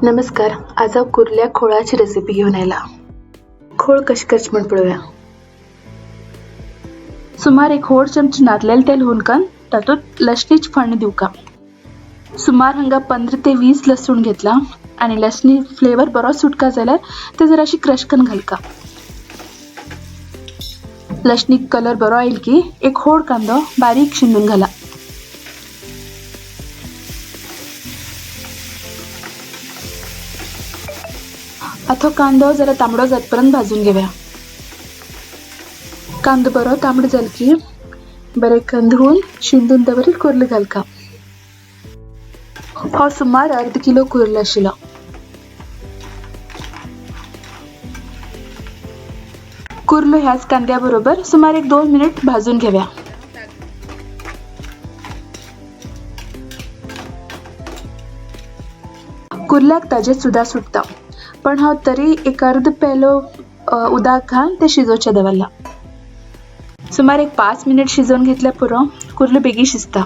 नमस्कार, आज हांव कुर्ल्या खोळाची रेसिपी घेवन आयला. खोळ कशी करची म्हण पळोवया. सुमार एक व्हड चमचे नारलेलें तेल हुनकान तातूंत लसणीची फोडणी दिवका. सुमार हांगा 15 ते 20 लसूण घेतला आनी लसणी फ्लेवर बरो सुटका जाल्यार ते जराशी क्रश करून घालका. लसणीक कलर बरो आयल की एक व्हड कांदो बारीक शिंदून घाला. आतां कांदो जरा तांबडो जातपर्यंत भाजून घेवया. कांदो बरो तांबडो जाल की बरें धुवन शिंदून दवरील कुर्ल घालका. हो सुमार अर्द किलो कुर्ल आशिल्लो. कुर्ल ह्याच कांद्या बरोबर सुमार एक 2 मिनिट भाजून घेवया. कुर्ल्याक ताजे सुद्दा सुटता, पण हांव तरी एक अर्द पेलो उदक घालून ते शिजोवचें दवरला. सुमार एक 5 मिनिट शिजोवन घेतल्यार पुरो, कुर्लो बेगीन शिजता.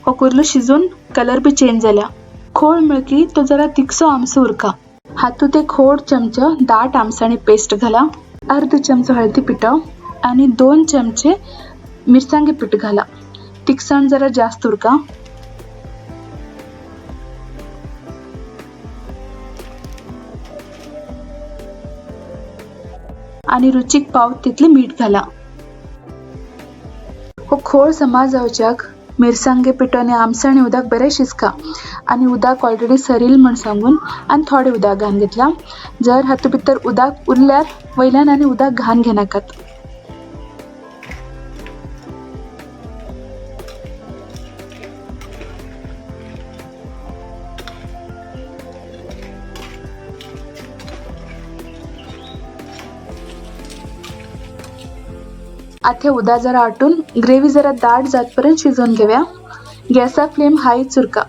हो कुर्लो शिजून कलर बी चेंज जाल्या. खोळ मेळकी तो जरा तिखसो आमसो उरका. हातूंत एक व्हड चमचो दाट आमसाणी पेस्ट घाला, अर्द चमचो हळदी पिठो आनी 2 चमचे मिरसांगे पीठ घाला. तिखसाण जरा जास्त उरका. आनी रुचीक पाव तितलें मीठ घाला. हो खोळ समा जावच्याक मिरसांगे पिठो आनी आमसाणी उदक बरें शिजका आनी उदक ऑलरेडी सरील म्हण सांगून आनी थोडें उदक घालून घेतलां. जर हातूंत भितर उदक उरल्यार वयल्यान आनी उदक घालून घेनाकात. आतां उदक जरा आटून ग्रेवी जरा दाट जातपर्यंत शिजोवन घेवया. गॅसा फ्लेम हायच उरका.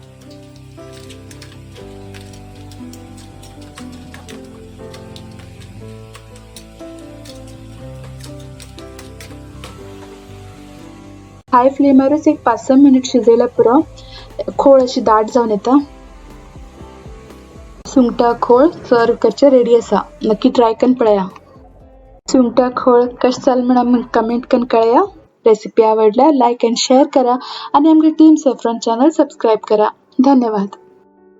हाय फ्लेमारूच एक 5-6 मिनिट शिजयल्यार पुरो. खोळ अशी दाट जावन येता. सुंगटां खोळ सर्व करचें रेडी आसा. नक्की ट्राय करून पळया. सुंगटां खोळ कशें जालें म्हण आमकां कमेंट करून कळया. रेसिपी आवडल्यार लायक आनी शेअर करा आनी आमगे टीम सॅफ्रॉन चॅनल सबस्क्रायब करा. धन्यवाद.